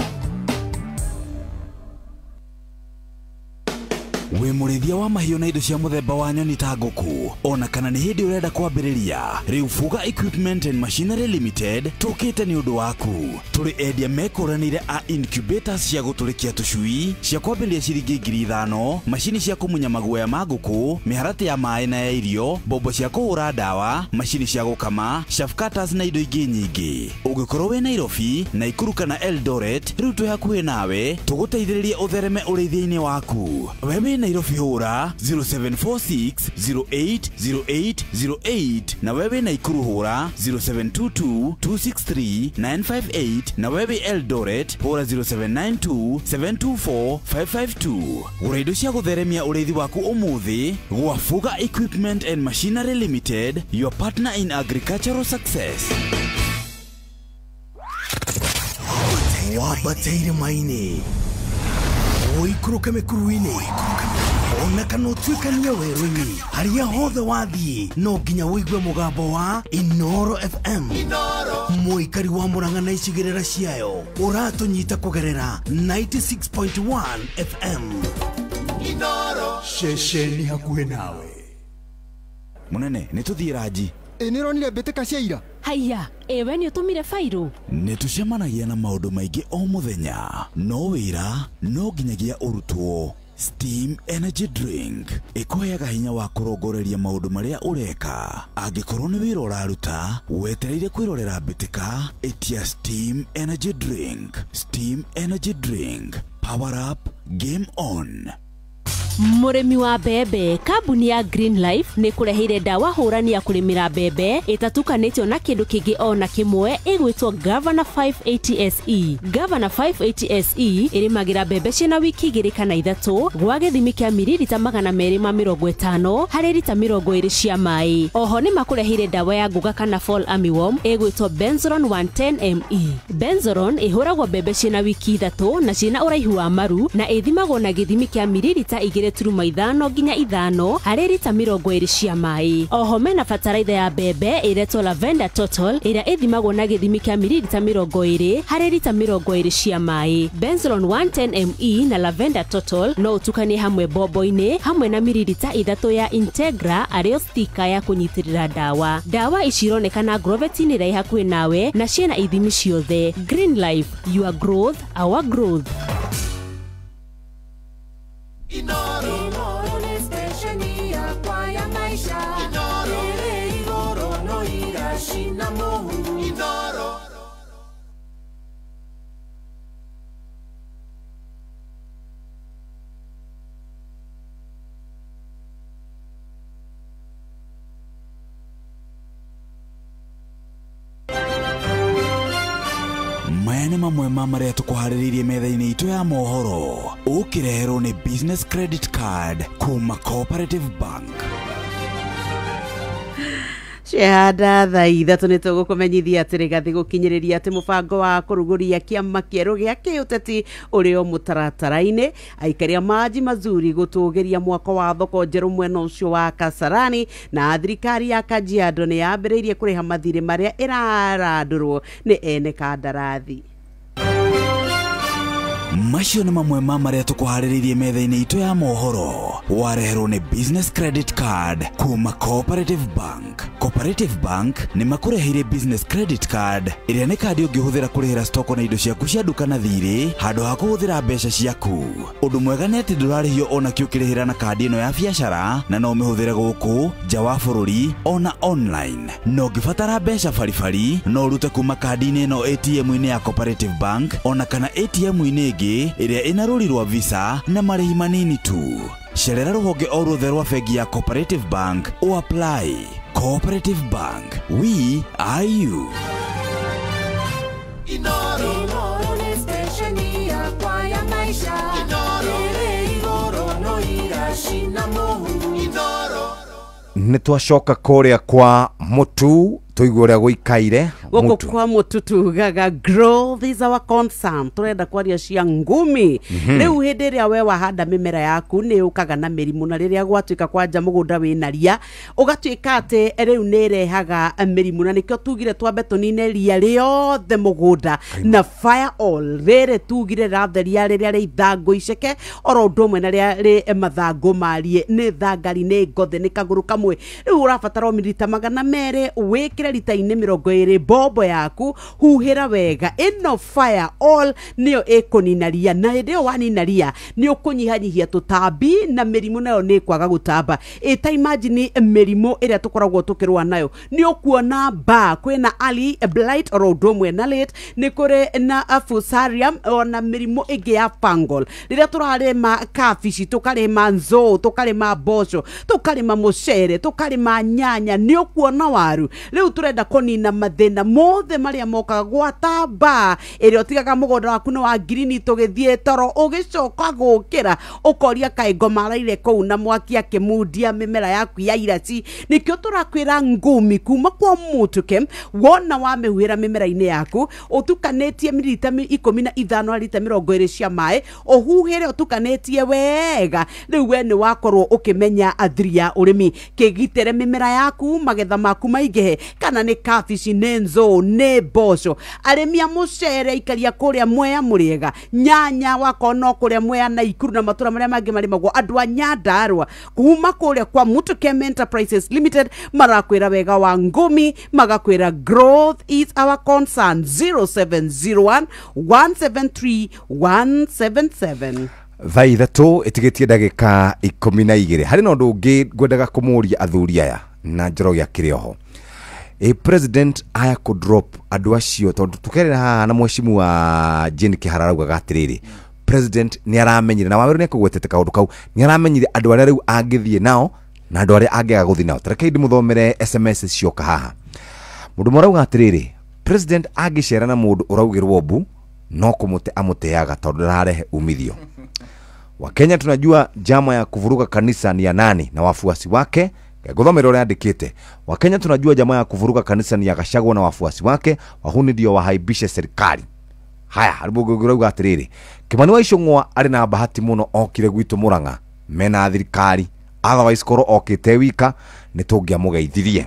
Wĩ mũrĩithia wa mahiũ na indo cia mũthemba wa nyoni ta ngũkũ, ona kana nĩ hĩndĩ ũrenda kwambĩrĩria, rĩu Fuga Equipment and Machinery Limited tũkĩte nĩ ũndũ waku. Tũrĩ endia mekũranĩire a incubators cia gũtũrĩkia tũcui cia kwambĩrĩria ciringi 5,000, macini cia kũmunya maguoya ma ngũkũ, mĩharatĩ ya maĩ na ya irio, mbombo cia kũhũra ndawa, macini cia gũkama, chaff cutters na indo ingĩ nyingĩ. Ũngĩkorwo wĩ Nairobi, Naikuru kana Eldoret, rĩu twĩ hakuhĩ nawe tũgũteithĩrĩrie ũthereme ũrĩithia-inĩ waku. We wĩ Nairobi hũra 0746 08 08 08, na wewe Naikuru hũra 0722 263 958, na wewe Eldoret hũra 0792 724 552. Gũra indo cia gũtheremia ũrĩithi waku ũmũthĩ gwa Fuga Equipment and Machinery Limited, your partner in agricultural success. Wambateire maini ũikũrũke mĩkuru-inĩ, ona kana ũtuĩkanie werũ-inĩ, harĩa hothe wathiĩ no nginya ũigue mũgambo wa Inooro FM. Mũikari wa Murang'a na icigĩrĩra ciayo ũratũnyita kũgerera 96.1 FM. Inooro, ceceni hakuhĩ nawe. Mũnene, nĩ tũthiĩ ranji. Ĩ nĩ ũronire mbĩtĩka cia ira? Haiya, ewe nĩ ũtũmire bairũ? Nĩ tũcemanagia na maũndũ maingĩ o mũthenya, no wĩra no nginyagia ũrutwo. Steam Energy Drink ĩkũheaga hinya wa kũrongoreria maũndũ marĩa ũreka. Angĩkorwo nĩ wĩra ũraruta, wetereire kwĩrorera mbĩtĩka, ĩtia Steam Energy Drink. Steam Energy Drink, power up, game on. Mũrĩmi wa mbembe, kambuni ya Green Life nĩ kũreheire ndawa hũrani ya kũrĩmĩra mbembe ĩtatukanĩtio na kĩndũ kĩngĩ ona kĩmwe ĩgwĩtwo Governor 580 SE. Governor 580 SE ĩrĩmagĩra mbembe ciĩna wiki 2 kana 3 gwa gĩthimi kĩa miririta 250 harĩ rita 20 cia maĩ. Oho nĩ makũreheire ndawa ya ngũga kana fall armyworm ĩgwĩtwo Benzoron 110 ME. Benzoron ĩhũragwo mbembe ciĩna wiki 3 na ciĩna ũraihu wa maru na ĩthimagwo na gĩthimi kĩa miririta 2.5 nginya 5 harĩ rita 20 cia maĩ. Oho mena bataraitha ya mbembe ĩretwo Lavender Total ĩrĩa ĩthimagwo na gĩthimi kĩa miririta 20 harĩ rita 20 cia maĩ. Benzoron 110 ME na Lavender Total no ũtukanie hamwe bombo-inĩ hamwe na miririta 3 ya Integra arĩo stika ya kũnyitĩrĩra ndawa. Ndawa ici ironekana Agrovet-inĩ ĩrĩa ĩ hakuhĩ nawe na ciĩna ithimi ciothe. Green Life, your growth, our growth. Inooro nĩ stesheni yakwa ya maisha. Inooro ĩrĩ igũrũ no iracina mũhu. Inooro. Maya nĩ mamwe ma marĩa tũkũharĩrĩirie metha-inĩ itũ ya mohoro ũkĩreherwo nĩ Business Credit Card kuma Cooperative Bank. Ciehanda thaa 3 nĩ tũgũkũmenyithia atĩ Rigathĩ gũkinyĩrĩria atĩ mũbango wa kũrugũria kĩama kĩerũ gĩa kĩũteti ũrĩ o mũtaratara-inĩ. Aikari a Maji Mazuri gũtũgĩria mwako wa thoko njerũ mwena ũcio wa Kasarani, na thirikari ya Kajiado nĩ yambĩrĩirie kũrĩha mathirĩ marĩa ĩrarandũrwo nĩ ene kandarathi. Macio nĩ mamwe ma marĩa tũkũharĩrĩirie metha-inĩ itũ ya mohoro. Wareherwo nĩ Business Credit Card kuma Cooperative Bank. Cooperative Bank nĩ makũreheire Business Credit Card ĩrĩa nĩ kandi ũngĩhũthĩra kũrĩhĩra stoko na indo ciaku cia nduka na thirĩ handũ ha kũhũthĩra mbeca ciaku. Ũndũ mwega nĩ atĩ ndũrarĩhio ona kĩ ũkĩrĩhĩra na kandi ĩno ya biacara, na no ũmĩhũthĩre gũkũ nja wa bũrũri ona online. Na ũngĩbatara mbeca baribari no ũrute kuma kandi-inĩ ĩno ATM-inĩ ya Cooperative Bank ona kana ATM-inĩ ĩngĩ ĩrĩa ĩna rũri rwa Visa na marĩhi manini tu. Cerera rũhonge o ruothe rwa bengi ya Cooperative Bank o apply. Cooperative Bank, we are you. Inoro nĩ station yakwa ya maisha. Ĩrĩ igũrũ no iracina mũhu. Inoro. Nĩ twacoka kũrĩa kwa Mũtu tũigue ũrĩa gũikaire. Gũkũ kwa Mũtu tugaga growth is our concern. Tũrenda kwaria cia ngumi. Rĩu hĩndĩ ĩrĩa we wahanda mĩmera yaku nĩ ũkaga na mĩrimũ, na rĩrĩa gwatuĩka kwanja mũgũnda wĩna ria ũgatuĩka atĩ rĩu nĩ ĩrehaga mĩrimũ, na nĩkĩo tugire twambe tũnine ria rĩothe mũgũnda na fire all. Rĩrĩ tugire ratheria rĩrĩa rĩ ithangũ iceke oro ũndũ ũmwe na rĩa rĩ mathangũ marie, nĩ thangari, nĩ ngothe, nĩ kagũrũ kamwe. Rĩu ũrabatara o mililita 200 wĩkĩre rita-inĩ 20 bombo yaku, huhĩra wega. Ĩno fire all nĩyo ĩkũnina ria, na hĩndĩ ĩyo wanina ria nĩ ũkũnyihanyihia tũtambi na mĩrimũ nayo nĩ ĩkwaga gũtamba. Ĩta imagine mĩrimũ ĩrĩa tũkoragwo tũkĩrũa nayo, nĩ ũkuona ba kwĩna early blight oro ũndũ ũmwe na late, nĩ kũrĩ na fusarium ona mĩrimũ ĩngĩ ya fungal. Rĩrĩa tũrarĩma kabici, tũkarĩma nzũũ, tũkarĩma mboco, tũkarĩma mũcere, tũkarĩma nyanya, nĩ ũkuona waru. Rĩu tũrenda kũnina mathĩna mothe marĩa mokaga gwatamba ĩrĩa ũtigaga mũgũnda waku nĩ wa ngirini tũgĩthiĩ toro, ũgĩcoka gũkĩra ũkoria kaĩ ngoma araire kũu na mwaki akĩmundia mĩmera yaku ya iraci. Nĩkĩo tũrakwĩra ngumi kuma kwa Mũtuke, wona wamĩhuhĩra mĩmera-inĩ yaku ũtukanĩtie mililita 15 na lita 20 cia maĩ, ũhuhĩre ũtukanĩtie wega. Rĩu we nĩ wakorwo ũkĩmenya athiri ya ũrĩmi. Kĩgitĩre mĩmera yaku magetha maku maingĩhe, kana nĩ kabici, nĩ nzũũ, nĩ mboco. Arĩmi a mũcere ikaria kũrĩa Mwea Mũrĩega, nyanya wakorwo no kũrĩa Mwea na Ikuru na matũra marĩa mangĩ marĩmagwo, andũ a Nyandarũa kuma kũrĩa kwa Mũtukem Enterprises Limited marakwĩra wega wa ngumi, magakwĩra growth is our concern. 0701 173 177. Thaa 3 ĩtigĩtie ndagĩka 12. Harĩ na ũndũ ũngĩ ngwendaga kũmũria athuri aya na Njoroge akĩrĩ oho. President aya kũ drop andũ acio tondũ tũkerera haha na mwecimu wa Jane Kĩhara araugaga atĩrĩrĩ, president nĩ aramenyire na Waweru nĩ akũgwetete kaũndũ kau, nĩ aramenyire andũ arĩa rĩu angĩthiĩ nao na andũ arĩa angĩaga gũthiĩ nao. Ta rekei ndĩmũthomere SMS cioka haha. Mũndũ ũmwe arauga atĩrĩrĩ, president angĩcera na mũndũ ũraugĩrwo mbu no kũmũte amũteaga tondũ ndararehe umithio. Wakenya tunajua jama ya kuvuruga kanisa ni ya nani na wafuasi wake. Ngũthomera ũrĩa andĩkĩte. Wakenya tunajua jamaa ya kuvuruga kanisa ni ya Gachagua na wafuasi wake, wahuni ndio wahaibishe serikali. Haya, harĩ atĩrĩrĩ, Kimani wa Ichung'wa arĩ na bahati mũno okire gwitũ Murang'a mena thirikari, otherwise korwo okĩte wika nĩ tũngĩamũgeithirie.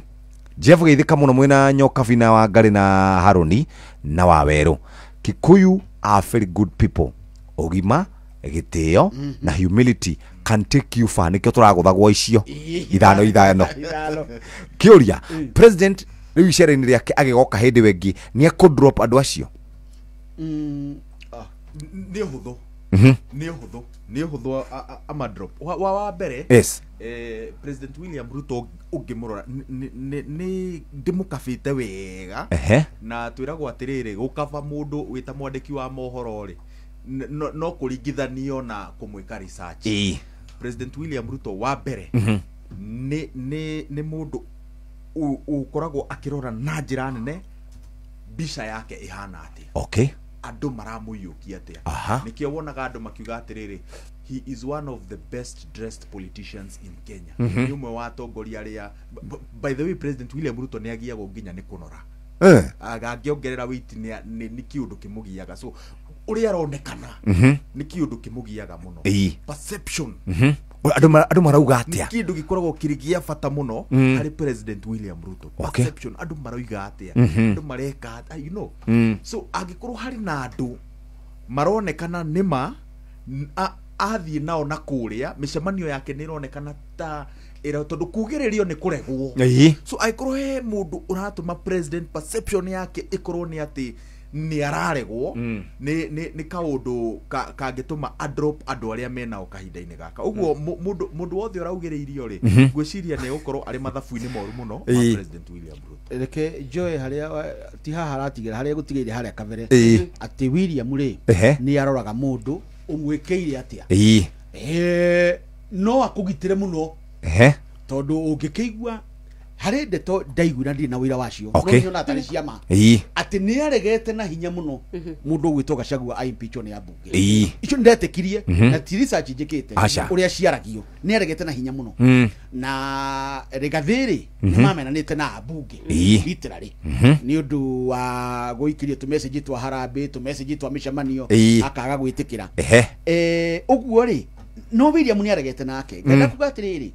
Jeff geithĩka mũno mwĩna Nyokabi na Wangari na Harũni na Wawerũ. Kikuyu are very good people. Ũgima, gĩtĩo na humility can take you far. Nĩkĩo tũragũthagwo icio ithano ithano. Kĩũria, president rĩu icera-inĩ rĩake agĩgoka hĩndĩ wengi nĩ ekũ drop andũ acio? Nĩ ũhũthũ. Nĩ ũhũthũ. Nĩ ũhũthũ ama drop. Wa mbere, yes. President William Ruto ũngĩmũrora nĩ ndĩmũkabĩte wega. Na twĩragwo atĩrĩrĩ, gũkaba mũndũ wĩta mwandĩki wa mohoro rĩ no kũringithanio na kũmwĩka research. President William Ruto wa mbere nĩ mũndũ ũkoragwo akĩrora na njĩra nene mbica yake ĩhana atĩa. Okay. Andũ maramũiyũkia atĩa. Nĩkĩo wonaga andũ makiuga atĩrĩrĩ, he is one of the best dressed politicians in Kenya. Nĩ ũmwe wa atongoria arĩa, by the way, President William Ruto nĩ agiagwo nginya nĩ kũnora. Angĩongerera weight nĩ kĩũndũ kĩmũgiaga. So ũrĩa aronekana nĩ kĩũndũ kĩmũgiaga mũno. Perception. Andũ marauga atĩa? Nĩ kĩndũ gĩkoragwo kĩrĩ gĩa bata mũno harĩ President William Ruto. Perception, andũ maroiga atĩa, andũ mareka atĩa, you know. So angĩkorwo harĩ na andũ maronekana nĩma athiĩ nao na kũrĩa mĩcemanio yake nĩ ĩronekana ta ĩra, tondũ kugĩrĩrio nĩ kũregwo. So angĩkorwo he mũndũ ũratũma president perception yake ĩkorwo nĩ atĩ nĩ araregwo, nĩ kaũndũ kangĩtũma adrop andũ arĩa menao kahinda-inĩ gaka. Ũguo mũndũ wothe ũraugĩrĩirio rĩ, ngwĩciria nĩ egũkorwo arĩ mathabu-inĩ moru mũno ma President William Ruto. Reke njoe harĩa ti haha haratigĩra, harĩa gũtigĩire harĩa kabere, atĩ William rĩ nĩ aroraga mũndũ ũmwĩkĩire atĩa. No akũgitĩre mũno tondũ ũngĩkĩigua harĩ ndeto ndaiguira ndirĩ na wĩra wacio, no nyonaga tarĩ ciama, atĩ nĩ aregete na hinya mũno mũndũ ũgwĩtwo Gachagua aimpeachwo nĩ ambunge. Icio ndetĩkirie na ti research njĩkĩte ũrĩa ciaragio, nĩ aregete na hinya mũno. Na Rigathĩ rĩ nĩ mamenanĩte na ambunge literally nĩ ũndũ wa gũikĩrio tũmessage twa harambee, tũmessage twa mĩcemanio, akaga gwĩtĩkĩra. Ũguo rĩ no William nĩ aregete nake. Ngenda kuga atĩrĩrĩ,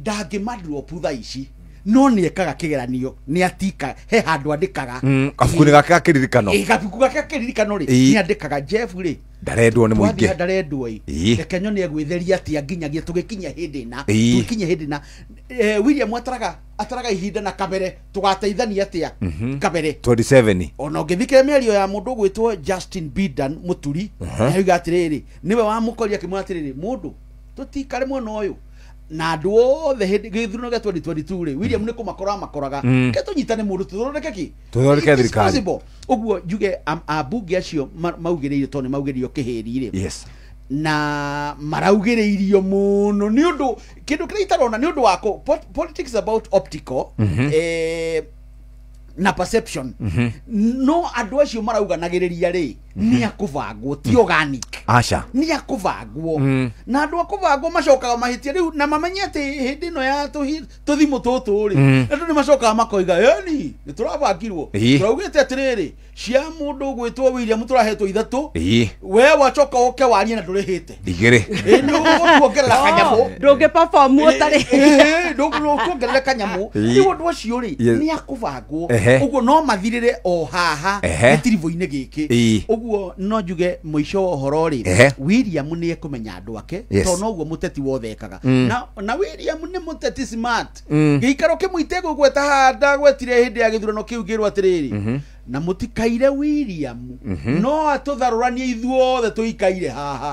ndangĩmadrop thaa ici, no nĩ ekaga kĩgeranio, nĩ atika he handũ andĩkaga kabuku-inĩ gake ga kĩririkano. Kabuku gake ga kĩririkano rĩ nĩ andĩkaga Jeff rĩ ndarendwo nĩ mũingĩ, ndarendwo ĩ, reke nyone egwĩtheria atĩa nginyagia tũgĩkinya hĩndĩ ĩna, tũgĩkinya hĩndĩ ĩna. William ataraga ihinda na kabere, tũgateithania atĩa kabere 27. Ona ũngĩthikĩra mĩario ya mũndũ ũgwĩtwo Justin Bidan Mũturi, nĩauga atĩrĩrĩ, nĩwe wamũkoria akĩmwĩra atĩrĩrĩ, mũndũ tũtikare mwena ũyũ na andũ othe hĩndĩ gĩthurano gĩa 2022 rĩ, William nĩ kũmakora makoraga, ke tũnyitane mũndũ tũthondeke kĩ, tũthondeke thirikari. Ũguo njuge ambunge acio maugĩrĩirio tondũ nĩ maugĩrĩirio kĩhĩri rĩ, na maraugĩrĩirio mũno nĩ ũndũ kĩndũ kĩrĩa itarona nĩ ũndũ wa politics is about optical na perception. No andũ acio marauganagĩrĩria rĩ nĩ akũbangwo, ti organic. Aca nĩ akũbangwo, na andũ akũbangwo macokaga mahĩtia rĩu, na mamenye atĩ hĩndĩ ĩno ya tũthimũ tũtũ rĩ, andũ nĩ macokaga makoiga eni nĩ tũrabangirwo, tũraugĩte atĩrĩrĩ, cia mũndũ ũgwĩtwo William tũrahetwo ithatũ, we wacoka ũke warie na ndũrĩhĩte igĩrĩ, nĩ ũkuongerera kanyamũ, ndũngĩ perform ũtarĩ, ndũkuongerera kanyamũ. Rĩu ũndũ ũcio rĩ nĩ akũbangwo, ũguo no mathirĩre o haha gĩtiribũ-inĩ gĩkĩ. Ũguo no njuge mũico wa ũhoro rĩ, William nĩ ekũmenya andũ ake, tondũ noguo mũteti wothe ekaga. Na William nĩ mũteti smart. Gĩikaro kĩmwe itegũgweta haha ndagwetire hĩndĩ ya gĩthurano kĩu ngĩrwo atĩrĩrĩ, na mũtikaire William no atũtharũranie ithuothe tũikaire haha,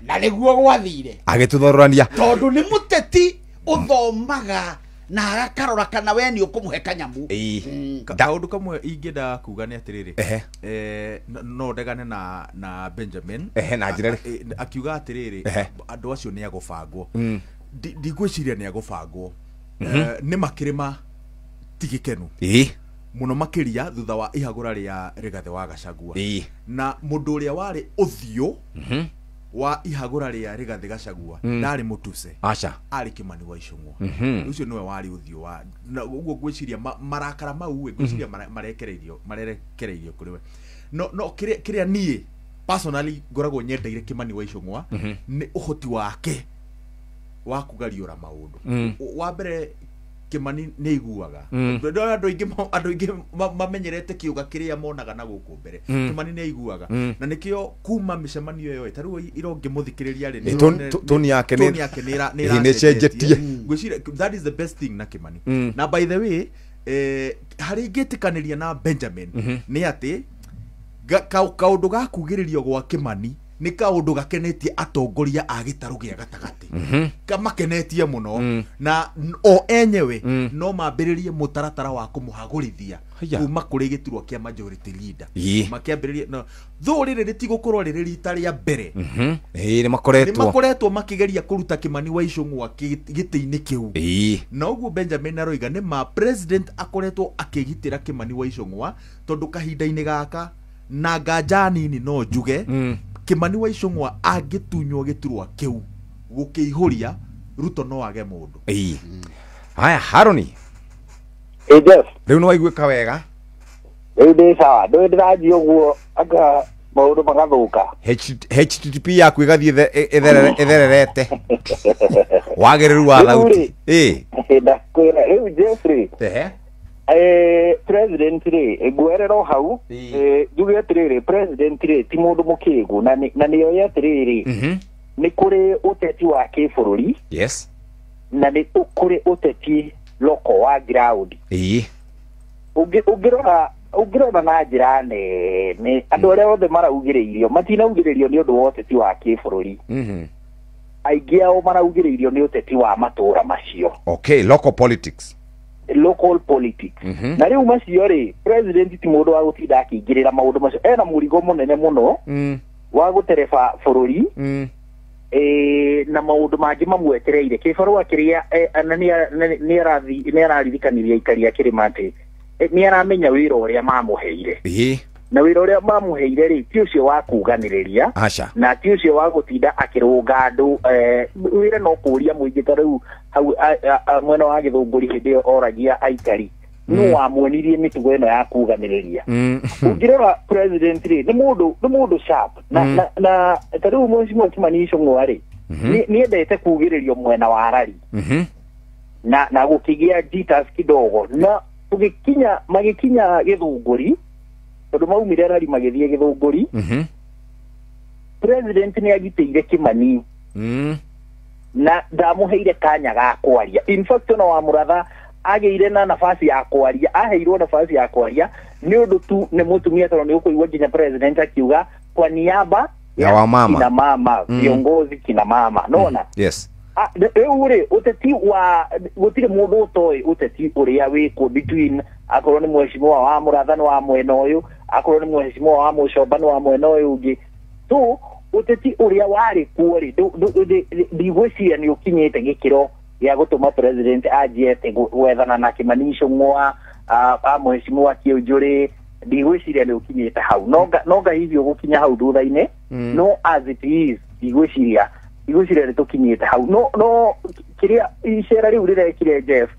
na nĩguo gwathire agĩtũtharũrania, tondũ nĩ mũteti ũthomaga na agakarora kana we nĩ ũkũmũhe kanyamũ. Kaũndũ kamwe ingĩenda kuga nĩ atĩrĩrĩ, no ndegane na Benjamin na njĩra rĩ akiuga atĩrĩrĩ, andũ acio nĩ agũbangwo. Ndigwĩciria nĩ agũbangwo, nĩ makĩrĩma ti gĩkenu mũno makĩria thutha wa ihagũra rĩa Rigathĩ wa Gachagua, na mũndũ ũrĩa warĩ ũthiũ wa ihagũra rĩa Rigathĩ Gachagua ndarĩ Mũtuse, aca arĩ Kimani wa Ichung'wa. Ũcio nĩwe warĩ ũthiũ wa, na ũguo ngwĩciria marakara mau ngwĩciria marekereirio kũrĩ we. No kĩrĩa niĩ personally ngoragwo nyendeire Kimani wa Ichung'wa nĩ ũhoti wake wa kũgariũra maũndũ. Wa mbere Kimani nĩ aiguaga, andũ aingĩ mamenyerete kĩũga kĩrĩa monaga na gũkũ mbere. Kimani nĩ aiguaga, na nĩkĩo kuma mĩcemanio ĩyo ta rĩu irongĩmũthikĩrĩria rĩ, toni yake nĩ ĩcenjetie. Ngwĩciria that is the best thing na Kimani. Na by the way, harĩ ingĩtĩkanĩria na Benjamin nĩ atĩ kaũndũ ga kugĩrĩrio gwa Kimani nĩ kaũndũ gakenetie atongoria a gĩtarũ gĩa gatagatĩ, kamakenetie mũno, na o enyewe no mambĩrĩrie mũtaratara wa kũmũhagũrithia kuma kũrĩ gĩturwa kĩa majority leader. Makĩambĩrĩrie no thũ rĩrĩ rĩtigũkorwo rĩrĩ rita rĩa mbere. Nĩ makoretwo makĩgeria kũruta Kimani wa Ichung'wa gĩtĩ-inĩ kĩu. Na ũguo Benjamin aroiga nĩ ma president akoretwo akĩgitĩra Kimani wa Ichung'wa, tondũ kahinda-inĩ gaka Na nganja nini no njuge Kimani wa Ichung'wa angĩtunywo gĩturwa kĩu gũkĩihũria Ruto no age mũndũ. Haya Haroni. Jeff. Rĩu nĩ waiguĩka wega? Rĩu ndĩ sawa, ndũĩ ndĩranjia ũguo anga maũndũ magathũka. HTTP yaku ĩgathiĩ ĩthererete. Wagĩrĩru wa thauti. Ndakwĩra rĩu Jeffrey. President rĩ ngwerera o hau njuge atĩrĩrĩ president rĩ ti mũndũ mũkĩgu na nĩoĩ atĩrĩrĩ nĩ kũrĩ ũteti wa kĩbũrũri. Yes. Na nĩ kũrĩ ũteti local wa ground. Ũngĩrora na njĩra nene andũ arĩa othe maraugĩrĩirio matinaugĩrĩirio nĩ ũndũ wa ũteti wa kĩbũrũri. Aingĩ ao maraugĩrĩirio nĩ ũteti wa matũũra macio. Okay, local politics. Local politics. Na rĩu macio rĩ president ti mũndũ wa gũtinda akĩingĩrĩra maũndũ macio, ena mũrigo mũnene mũno wa gũtereba bũrũri na maũndũ mangĩ mamwetereire. Kĩbarũa kĩrĩa nĩ araririkanirie aikari a kĩrĩma atĩ nĩ aramenya wĩra ũrĩa mamũheire. Na wĩra ũrĩa mamũheire rĩ ti ũcio wa kuganĩrĩria na ti ũcio wa gũtinda akĩrũnga andũ. Wĩra no kũũria mũingĩ ta rĩu hau mwena wa Gĩthũngũri hĩndĩ ĩyo oragia aikari nũ wamuonirie mĩtugo ĩno ya kuganĩrĩria. Ũngĩrora president rĩ nĩ mũndũ sharp na ta rĩu Mheshimiwa Kimani Ichung'wa rĩ nĩendete kugĩrĩrio mwena wa rari na gũkĩgĩa jitters kidogo na magĩkinya Gĩthũngũri tondũ maumire rari magĩthiĩ Gĩthũngũri. President nĩ agitĩire Kimani na ndamũheire kanya ga kwaria. In fact ona wa Mũratha agĩire na nafasi ya kwaria, aheirwo nafasi ya kwaria nĩ ũndũ tu nĩ mũtumia tondũ nĩ ũkũigua nginya president akiuga kwa niaba ya wamama kina mama viongozi kina mama nona. Yes. Rĩu rĩ ũteti wa gũtirĩ mũndũ ũtoĩ ũteti ũrĩa wĩkuo between akorwo nĩ mheshimiwa wa Mũratha nĩ wa mwena ũyũ, akorwo nĩ mheshimiwa wa Mũcomba nĩ wa mwena ũyũ ũngĩ. So ũteti ũrĩa warĩ kuo rĩ ndigwĩciria nĩ ũkinyĩte gĩkĩro gĩa gũtũma president anjie atĩ gwethana na Kimani Ichung'wa a mheshimiwa Kĩũnjũrĩ, ndigwĩciria nĩ ũkinyĩte hau. No nga hihi ũgũkinya hau thutha-inĩ, no as it is ndigwĩciria nĩ tũkinyĩte hau. No kĩrĩa icera rĩu rĩrekire Jeff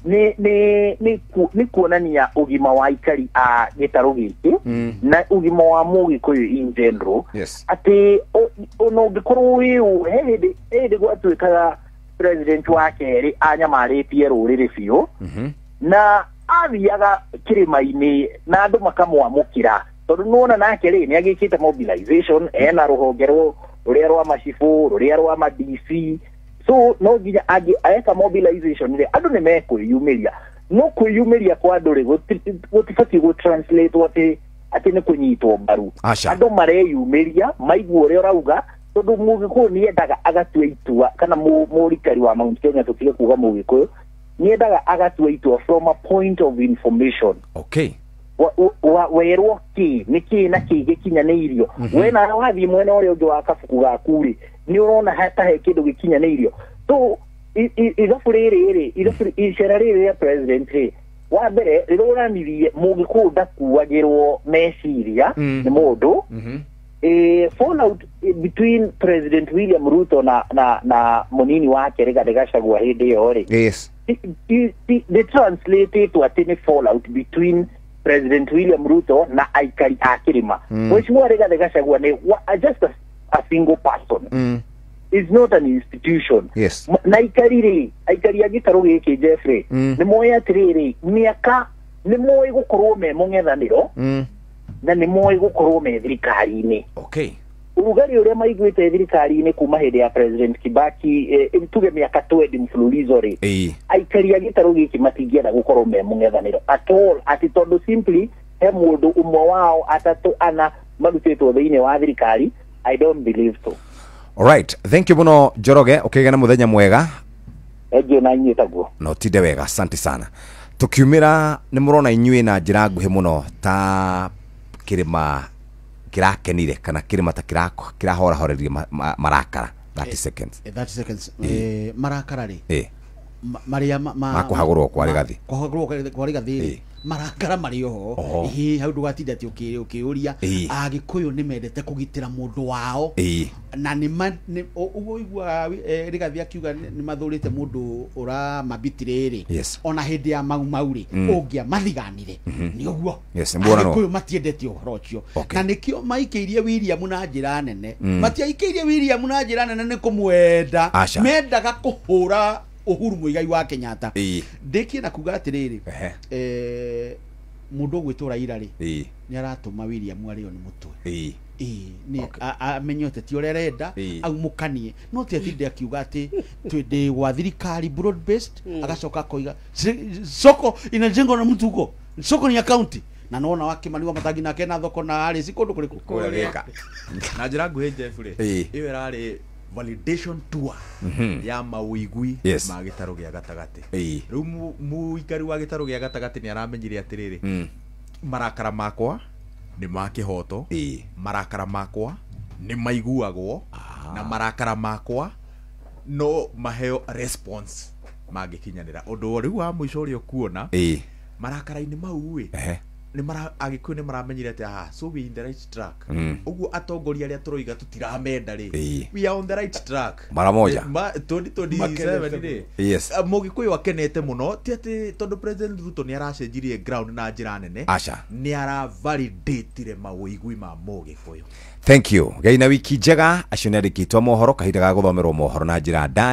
nĩ kuonania ũgima wa aikari a gĩtarũ gĩkĩ na ũgima wa mũgĩkũyũ in general. Atĩ ona ũngĩkorwo wĩ he hĩndĩ gwatuĩkaga president wa kerĩ anyamarĩtie rũrĩrĩ biũ na athiaga kĩrĩma-inĩ na andũ makamwamũkĩra tondũ nĩwona nake rĩ nĩ agĩkĩte mobilization, ena rũhonge rũrĩa rwa macibũ rũrĩa rwa ma DC. So no nginya eka mobilization rĩ andũ nĩ mekwĩyumĩria, no kwĩyumĩria kwa andũ rĩ gũtibatiĩ gũ translate atĩ nĩ kũnyitwo mbaru. Andũ mareyumĩria maigua ũrĩa ũrauga tondũ mũgĩkũyũ nĩendaga agatua itua, kana mũrikari wa Mount Kenya tũtige kuga mũgĩkũyũ nĩendaga agatua itua from a point of information. Okay. Werwo kĩ nĩ kĩ na kĩ gĩkinyanĩirio. We na wathiĩ mwena ũrĩa ũngĩ wa kabuku gaku rĩ nĩ ũrona ta he kĩndũ gĩkinyanĩirio. So ithabu rĩrĩ rĩ icera rĩrĩ rĩa president rĩ wa mbere rĩronanirie mũgĩkũyũ ndakuagĩrwo meciria nĩ mũndũ. Fallout between President William Ruto na mũnini wake Rigathĩ Gachagua hĩndĩ ĩyo rĩ. Yes. They translated to atĩ nĩ fallout between President William Ruto na aikari a kĩrĩma. Mheshimiwa Rigathĩ Gachagua nĩ just a single person. It's not an institution. Yes. Na aikari rĩ, aikari a gĩtarũ gĩkĩ Jeffrey, nĩ moĩ atĩrĩrĩ, mĩaka nĩ moĩ gũkorwo me mũng'ethanĩro na nĩ moĩ gũkorwo me thirikari-inĩ. Okay. Ũrugarĩ ũrĩa maiguĩte thirikari-inĩ kuma hĩndĩ ya President Kibaki, tuge mĩaka 20 mfululizo rĩ, aikari a gĩtarũ gĩkĩ matingĩenda gũkorwo me mũng'ethanĩro at all, atĩ tondũ simply he mũndũ ũmwe wao atatũ ana marutĩtwo thĩinĩ wa thirikari. I don't believe so. All right, thank you muno Njoroge, ukigĩa na muthenya mwega. Thank na inyuĩ taguo. Na ũtinde wega, asante sana. Tukiumĩra nĩ mũrona inyuĩ na njĩra nguhĩ mũno ta kĩrĩma kĩrakenire kana kĩrĩma ta kĩrahorahoreria marakara. 30 seconds. 30 seconds. Marakara rĩ marĩa makũhagũrwo kwa Rigathĩ. Kũhagũrwo kwa Rigathĩ rĩ Marakara marĩ oho. Oho. Ĩhĩ, hau ndũgatinda atĩ ũkĩũria. Ĩĩ. Agĩkũyũ nĩ mendete kũgitĩra mũndũ wao. Ĩĩ. Na nĩ ũguo ũiguaga Rigathi akiuga nĩ mathũrĩte mũndũ ũramabitirĩ rĩ. Yes. Ona hĩndĩ ya Mau Mau rĩ, ũngĩamathiganire nĩ ũguo. Yes, nĩ muonano. Agĩkũyũ matiendete ũhoro ũcio. Okay. Na nĩkĩo maikĩirie William na njĩra nene. Matiaikĩirie William na njĩra nene nĩ kũmwenda. Aca. Mendaga kũhũra Uhuru Muigai wa Kenyatta. Ĩĩ. Ndĩkie na kuga atĩrĩrĩ, Ehe. Mũndũ ũgwĩtwo Raila rĩ, Ĩĩ. nĩ aratũma William arĩo nĩ mũtwe. Ĩĩ. Ĩĩ, nĩ Okay. amenye ũteti ũrĩa arenda, Ĩĩ. aumũkanie, no ti atinde akiuga atĩ twĩ gwa thirikari broad based, agacoka akoiga soko inajengwa na mtu huko, soko ni ya county, na nona wa Kimani wa Matangi nake na thoko na Alice kũndũ kũrĩkũ. Kũrĩa gĩka. Na njĩra nguhĩ, Jeff rĩ, Ĩĩ. ĩyo ĩrarĩ validation tour ya mawĩigui Yes. ma gĩtarũ gĩa gatagatĩ. Ĩĩ. Rĩu mũikari wa gĩtarũ gĩa gatagatĩ nĩ aramenyire atĩrĩrĩ, marakara makwa nĩ ma kĩhoto, Ĩĩ. marakara makwa nĩ maiguagwo, na marakara makwa no maheo response mangĩkinyanĩra. Ũndũ rĩu wa mũico ũrĩa ũkuona Ĩĩ. marakara-inĩ mau ĩ, Ehe. nĩ mara Agĩkũyũ nĩ maramenyire atĩ aha, so we in the right track. Ũguo atongoria arĩa tũroiga tũtiramenda rĩ, Ĩĩ. we are on the right track. Mara moja. 2027 rĩ, Yes. Mũgĩkũyũ akenete mũno, ti atĩ tondũ President Ruto nĩ aracenjirie ground na njĩra nene. Aca. Nĩ aravalidatire mawĩigui ma Mũgĩkũyũ. Thank you. Ngai na wiki njega. Acio nĩ andĩkĩtwo mohoro, kahinda ga gũthomerwo mohoro na njĩra ndaya.